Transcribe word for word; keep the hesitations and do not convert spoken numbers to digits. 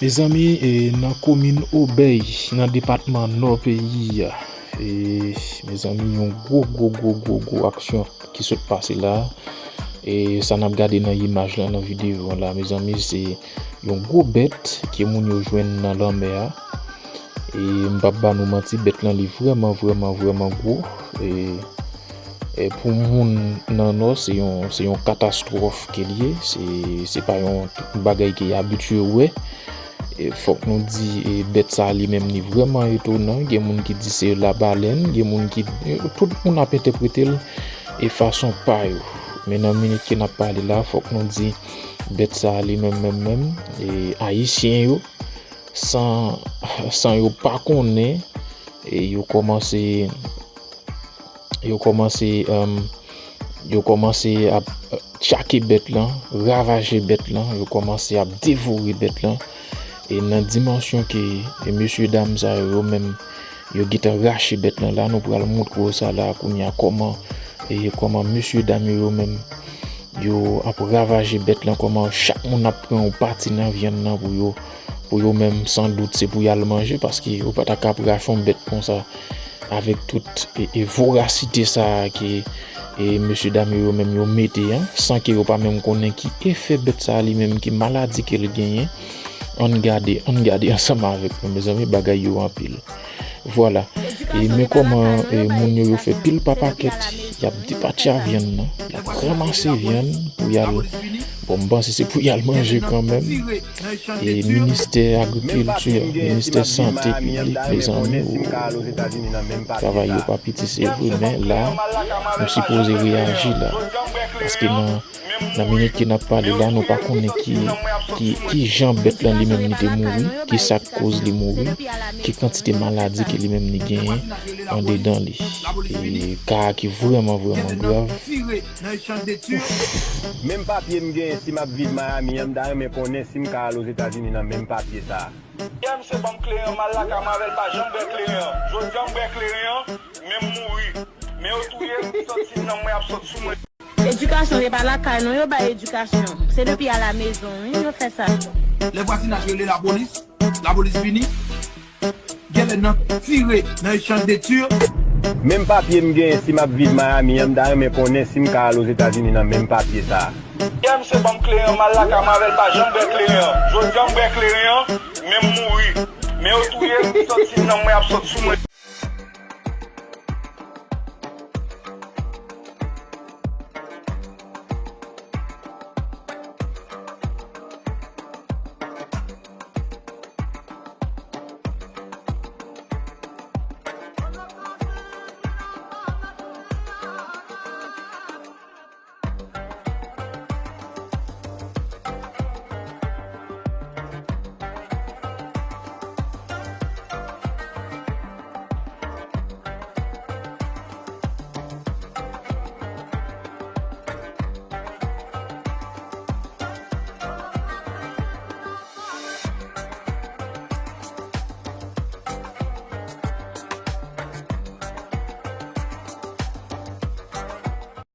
Mezanmi, e, nan komin Obèy, nan depatman Nò peyi a, e, mezanmi, yon gwo, gwo, gwo, gwo, gwo aksyon ki sot pase la. E sa n ap gade nan imaj la, nan videyo an la, mezanmi, se yon gwo bèt ke moun yo jwenn nan lanmè a. E m p ap ba nou manti, bèt lan li vrèman, vrèman, vrèman gwo. E, e pou moun nan Nò, se yon, se yon katastwòf ke l ye. Se, se pa yon bagay ke y abitye wè. E fòk nou di, e, bèt sa a li menm li vrèman etonan. Gen moun ki di se labalèn, gen moun ki, e, tout moun ap entèprete l e fason pa yo. Men nan minit ke n ap pale la, fòk nou di bèt sa a li menm, menm, menm, e, Ayisyen yo, san, san yo pa konnen, e yo kòmanse, yo kòmanse, um, yo kòmanse ap, uh, tchake bèt lan, ravaje bèt lan, yo kòmanse ap devore bèt lan. E nan dimansyon ke, e, mesye dam sa yo, yo menm, yo gentan rache bèt lan la, nou pral montre w sa la kounye a, kòman, e, kòman mesye dam yo, yo menm, yo ap ravaje bèt lan, kòman chak moun ap pran yon pati nan vyann nan pou yo, pou yo menm, san dout, se pou y al manje, paske yo pa ta ka ap rache yon bèt konsa avèk tout, e, e vorasite sa a ke, e, mesye dam yo, yo menm yo mete an, san ke yo pa menm konnen ki efè bèt sa a li menm, ki maladi ke l genyen. Ann gade, ann gade ansanm avèk mwen, mezanmi, bagay yo anpil. Vwala. E men kòman, e, moun yo, yo fè pil pa pakèt, y ap depatcha vyann nan, y ap ranmase vyann pou y al, bon, m panse se pou y al manje kanmenm. E ministè agrikilti, ministè sante piblik, mezanmi, travay yo pa piti, se vre, men la, nou sipoze reyaji la. Paske nan, nan minit ke n ap pale la, nou pa konnen ki, ki, ki jan bèt lan li menm li te mouri, ki sa k koz li mouri, ki kantite maladi ke li menm li genyen andedan li. E ka a ki vrèman, vrèman grav. Menm papye m genyen si m ap viv Miami an, m ta renmen konnen si m ka al Ozetazini nan menm papye sa a. Yè misye ban m kleren, m al lakay mwen avè l, pa janm bwè kleren an. Jodi a m bwè kleren an, men m mouri. Men yo touye m, m santi nanm mwen ap sot sou mwen. Edikasyon se pa lakay non yo bay edikasyon, se depi alamezon wi yo fè sa. Lè vwazinaj rele lapolis, lapolis vini. Genlè nan tire nan echanj de tir. Menm papye m genyen si m ap viv Miami an, m ta renmen konnen si m ka al Ozetazini nan menm papye sa a. Yè misye ban m kleren, m al lakay mwen avè l, pa janm bwè kleren an. Jodi a m bwè kleren an, men m mouri. Men yo touye m, m santi nanm mwen ap sot sou mwen.